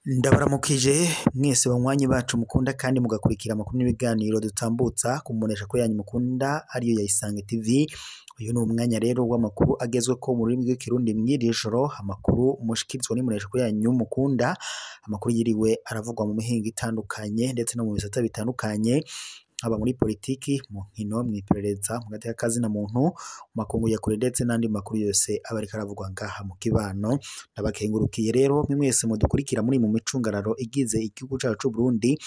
Ndabaramukije mwese banywanyi bacu mukunda kandi mugakurikira amakuru n'ibiganiro dutambutsa ku mboneshakure yanyu mukunda ariyo ya Isange TV. Uyu ni umwanya rero w'amakuru agezweko mu rurimi rw'ikirundi mw'iri joro, amakuru mushikirizwa n'imboneshakure yanyu mukunda, amakuru yiriwe aravugwa mu mihingo itandukanye ndetse no mu bisata bitandukanye, haba muri politiki, mu nkino, mw'iperereza, mu gateka kazina muntu, mu makungu ya kure ndetse n'andi makuru yose aba ariko aravugwa ngaha mu kibano. Ndabakengurukiye rero mwe mwese mudukurikira muri mu micungararo igize igihugu cacu c'Uburundi,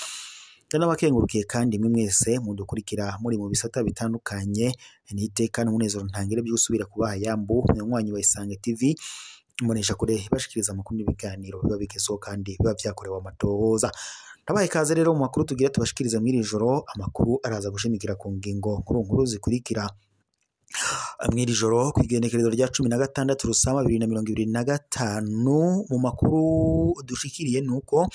ndanabakengurukiye kandi mwe mwese mudukurikira muri mu bisata bitandukanye. Ni iteka n'umunezero ntangere vyo gusubira kubaha yambu munywanyi wa Isange TV, imboneshakure ibashikiriza amakuru n'ibiganiro biba bigezweho kandi biba vyakorewe amatohoza. Ndabaha ikaze rero mu makuru tugira tubashikirize mw'iri joro, amakuru araza gushimikira ku ngingo nkuru nkuru zikurikira. Mw'iri joro kw'igenekerezo rya 16 Rusama 2025, mu makuru dushikiriye nuko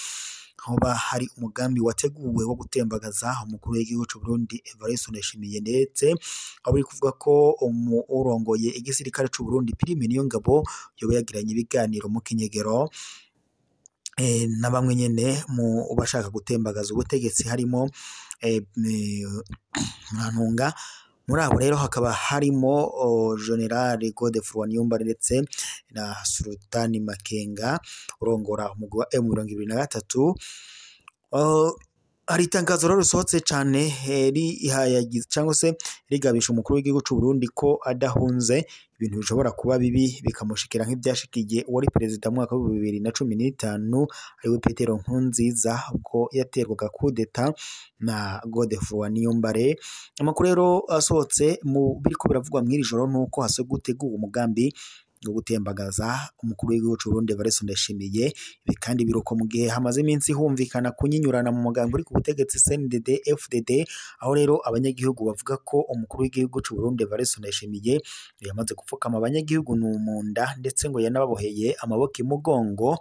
hoba hari umugambi wateguwe wo gutembagaza umukuru w'igihugu c'Uburundi Evariste Ndayishimiye, ndetse aho biri kuvuga ko urongoye igisirikare c'Uburundi Prime Niyongabo yoba yagiranye ibiganiro mu kinyegero na bamwe nyene mu bashaka gutembagaza ubutegetsi harimo Mwantunga. Muri abo rero hakaba harimo General Godefroid Niyombare ndetse na Sultani Makenga urongora umugwi wa M23. Hari itangazo rero risohotse cane rihayagiza cyangwa se rigabisha umukuru w'igihugu c'Uburundi ko adahunze ibintu bishobora kuba bibi bikamushikira nk'ivyashikiye uwari perezida mu mwaka w'ibihumbi 2015 ariwe Petero Nkurunziza, ubwo yaterwaga kudeta na Godefroid Niyombare. Amakuru rero asohotse mu biriko biravugwa mw'iri joro nuko hase guteguwe umugambi wo gutembagaza umukuru w'igihugu c'Uburundi Evariste Ndayishimiye. Ibi kandi biruko mu gihe hamaze iminsi humvikana kunyinyurana mu mugambi uri ku butegetsi CNDD FDD, aho rero abanyagihugu bavuga ko umukuru w'igihugu c'Uburundi Evariste Ndayishimiye yamaze gupfukama abanyagihugu mu nda, ndetse ngo yanababoheye amaboko imugongo,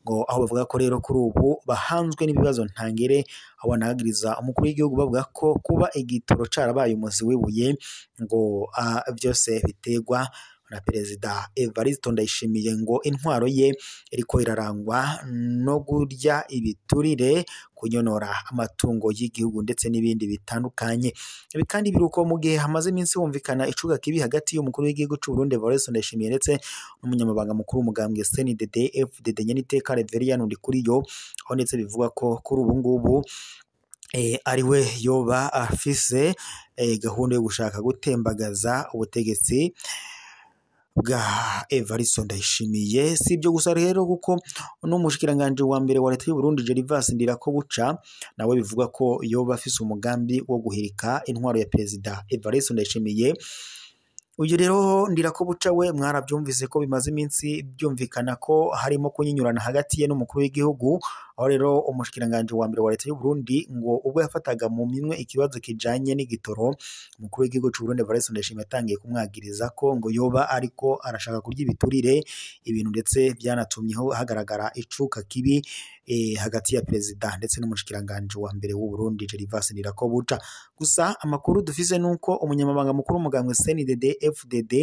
ngo aho bavuga ko rero kuri ubu bahanzwe n'ibibazo ntangere, aho banahagiriza umukuru w'igihugu bavuga ko kuba igitoro carabaye umuzi w'ibuye ngo vyose biterwa na perezida Evariste Ndayishimiye, ngo intwaro ye iriko irarangwa no kurya ibiturire, kunyonora amatungo y'igihugu ndetse n'ibindi bitandukanye. Ibi kandi biruko mu gihe hamaze iminsi humvikana icuka kibi hagati y'umukuru w'igihugu c'Uburundi Evariste Ndayishimiye ndetse n'umunyamabanga mukuru w'umugambwe CNDD FDD Nyeniteka Reverien Ndikuriyo, aho ndetse bivugwa ko kuri ubu ngubu ariwe yoba afise gahunda yo gushaka gutembagaza ubutegetsi bwa Evariste Ndayishimiye. Si ibyo gusa rero, kuko n'umushikiranganji wa mbere wa leta y'u Burundi Gervais Ndirakobuca nawe bivuga ko yoba afise umugambi wo guhirika intwaro ya perezida Evariste Ndayishimiye. Uyu rero Ndirakobuca we mwaravyumvise ko bimaze iminsi byumvikana ko harimo kunyinyurana hagati ye n'umukuru w'igihugu, aho rero umushikiranganji wa mbere wa leta y'u Burundi ngo ubwo yafataga mu minwe ikibazo kijanye n'igitoro, umukuru w'igihugu c'u Burundi Evariste Ndayishimiye yatangiye kumwagiriza ko ngo yoba ariko arashaka kurya ibiturire, ibintu ndetse byanatumye hagaragara icuka kibi hagati ya perezida ndetse n'umushikiranganji wa mbere w'u Burundi Gervais Ndirakobuca. Gusa amakuru dufise nuko umunyamabanga mukuru w'umugambwe CNDD FDD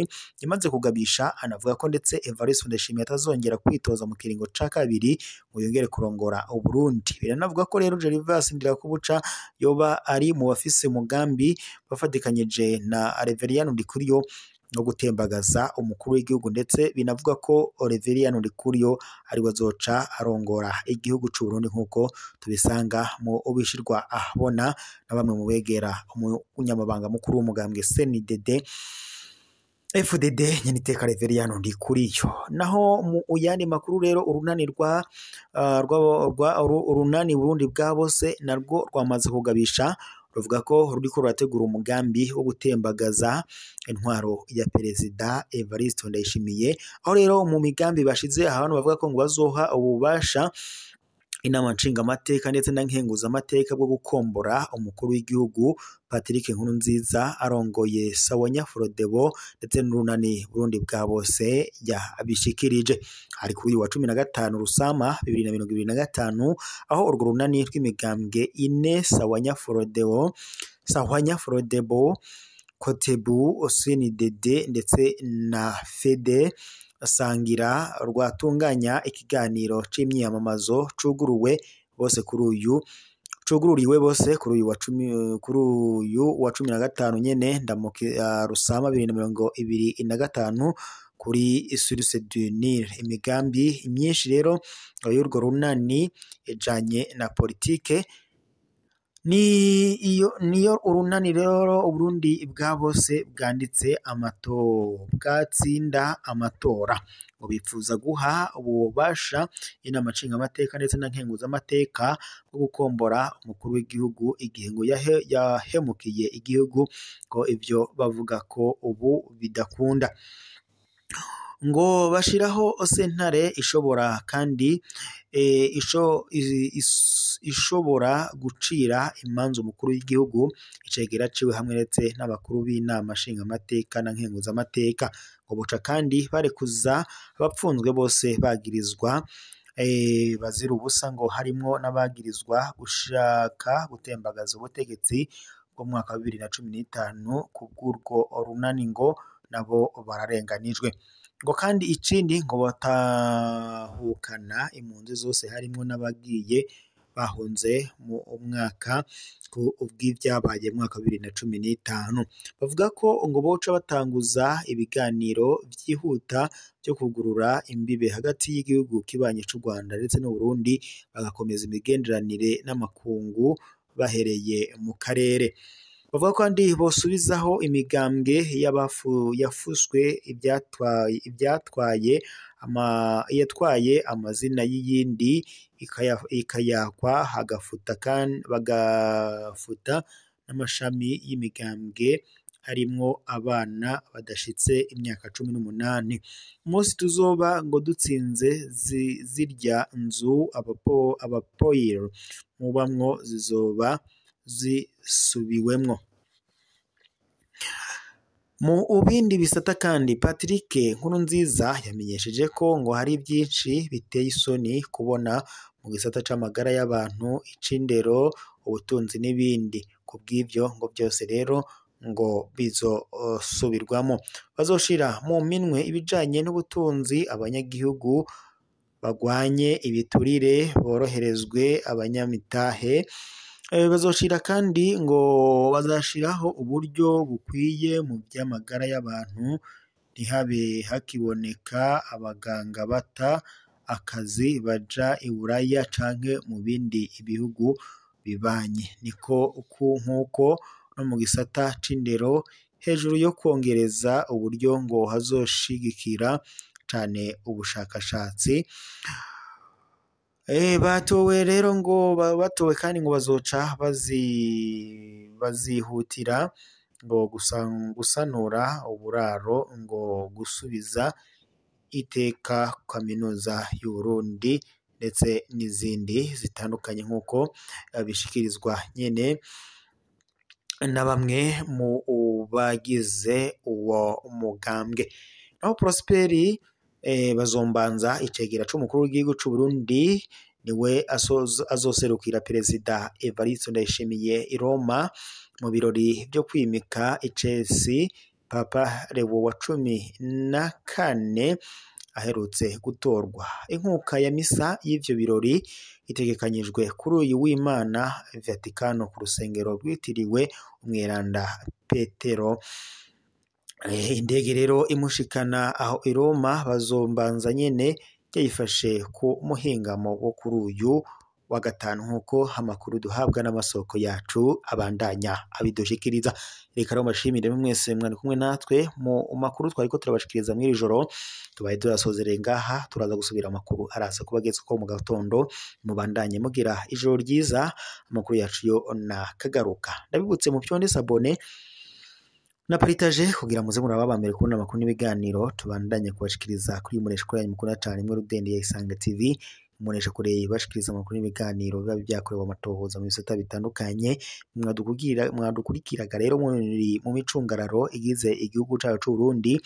yamaze kugabisha, anavuga ko ndetse Evariste Ndayishimiye atazongera kwitoza mu kiringo ca kabiri ngo yongere kurongora Uburundi. Biranavuga ko rero Gervais Ndirakobuca yoba ari mu bafise umugambi bafatikanyije na Reverien Ndikuriyo no gutembagaza umukuru w'igihugu, ndetse binavuga ko Reverien Ndikuriyo ariwe azoca arongora igihugu c'Uburundi nk'uko tubisanga mu ubishirwa ahabona na bamwe mu begera umunyamabanga mukuru w'umugambwe CNDD FDD Nyeniteka Reverien Ndikuriyo. Naho mu yandi makuru rero, urunani rwa urunani Burundi bwa bose narwo rwamaze kugabisha, ruvuga ko ruriko rurategura umugambi wo gutembagaza intwaro ya perezida Evariste Ndayishimiye, aho rero mu migambi bashize ahantu bavuga ko ngo bazoha ububasha inama nshingamateka ndetse na nkenguzamateka bwo gukombora umukuru w'igihugu Patrick Nkurunziza arongoye Sawa Frodebo ndetse n'urunani Burundi bwa bose yabishikirije. Hari kuri uyu wa 15 Rusama 2025, aho urwo runani rw'imigambwe ine Sawa Frodebo, Sahwanya Frodebo, Kotebu, CNDD ndetse na Fede Sangira rwatunganya ikiganiro c'imyiyamamazo cuguruwe bose kuri uyu cugururiwe bose kuri uyu wa cumi kuri uyu wa 15 nyene ndamuka Rusama 2025 kuri Source du Nil. Imigambi myinshi rero y'urwo runani ijanye na politike ni iyo niyo urunani rero Uburundi bwa bose bwanditse bwatsinda amatora ngo bipfuza guha ububasha inama nshingamateka ndetse na nkenguzamateka bwo gukombora umukuru w'igihugu igihe ngo yahemukiye igihugu, ngo ivyo bavuga ko ubu bidakunda. Ngo bashiraho sentare ishobora kandi ishobora gucira imanza umukuru w'igihugu, icegera ciwe hamwe ndetse n'abakuru b'inama nshingamateka na nkenguzamateka. Ngo buca kandi barekuza abapfunzwe bose bagirizwa bazira ubusa, ngo harimwo n'abagirizwa gushaka gutembagaza ubutegetsi bwo mu mwaka wa 2015 kubw'urwo runani ngo nabo bararenganijwe. Ngo kandi ikindi ngo batahukana impunzi zose harimwo n'abagiye bahunze mu mwaka bw'ibyabaye mu mwaka wa 2015. Bavuga ko ngo boca batanguza ibiganiro vyihuta byo kugurura imbibe hagati y'igihugu kibanyi c'u Rwanda ndetse n'u Burundi, bagakomeza imigenderanire n'amakungu bahereye mu karere. Bavuga kandi bosubizaho imigambwe yafuswe yatwaye amazina y'iyindi ikayakwa, bagafuta n'amashami y'imigambwe harimwo abana badashitse imyaka 18. Umunsi tuzoba ngo dutsinze zirya nzu abapoil mubamwo zizoba zisubiwemwo. Mu bindi bisata kandi Patrick Nkurunziza yamenyesheje ko ngo hari byinshi biteye isoni kubona mu gisata c'amagara y'abantu, ic'indero, ubutunzi n'ibindi. Kubw'ivyo ngo byose rero ngo bizosubirwamo. Bazoshira mu minwe ibijanye n'ubutunzi abanyagihugu, bagwanye ibiturire, boroherezwe abanyamitahe. Bazoshira kandi ngo bazashiraho uburyo bukwiye mu by'amagara y'abantu, ntihabe hakiboneka abaganga bata akazi baja i Buraya canke mu bindi bihugu bibanye. Niko nkuko no mu gisata c'indero hejuru yo kongereza uburyo ngo hazoshigikira cane ubushakashatsi. Batowe rero ngo batowe kandi ngo bazoca bazihutira ngo gusanura uburaro, ngo gusubiza iteka kaminuza y'u Burundi ndetse n'izindi zitandukanye, nkuko bishikirizwa nyene na bamwe mu bagize uwo mugambwe. Naho Prosperi Bazombanza icegera c'umukuru w'igihugu c'u Burundi niwe azoserukira Perezida Evariste Ndayishimiye i Roma mu birori byo kwimika icesi Papa Leo wa 14 aherutse gutorwa. Inkuka ya misa y'ivyo birori itegekanyijwe kuri uyu w'Imana Vatikano ku rusengero rwitiriwe umweranda Petero. Indege rero imushikana aho i Roma Bazombanza nyene yayifashe ku muhingamo wo kuri uyu wa gatanu, nkuko amakuru duhabwa n'amasoko yacu abandanya abidushikiriza. Reka rero mbashimire mwese mwari kumwe natwe mu makuru twariko turabashikiriza mw'iri joro. Tubaye turasozereye ngaha, turaza gusubira amakuru araza kubageza ko mu gatondo. Mubandanye mugira ijoro ryiza, amakuru yacu yo na kagaruka. Ndabibutse mu pyonde sabone na paritaje kugira muze muraba bambere kubona amakuru n'ibiganiro tubandanye kubashikiriza kuri muresha kuri yanyu mukunda cane mwe Rudende ya Isange TV. Muresha kure bashikiriza amakuru n'ibiganiro biba byakorewe amatohoza mu bisata bitandukanye. Mwadukurikiraga rero mu micungararo igize igihugu cacu c'u Burundi,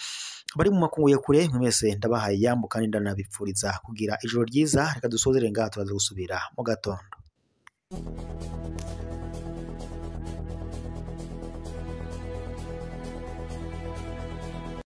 bari mu makungu ya kure mwese ndabahaye yambu kandi ndanabipfuriza kugira ijoro ryiza. Reka dusozere ngaha, turaza gusubira mu gatondo.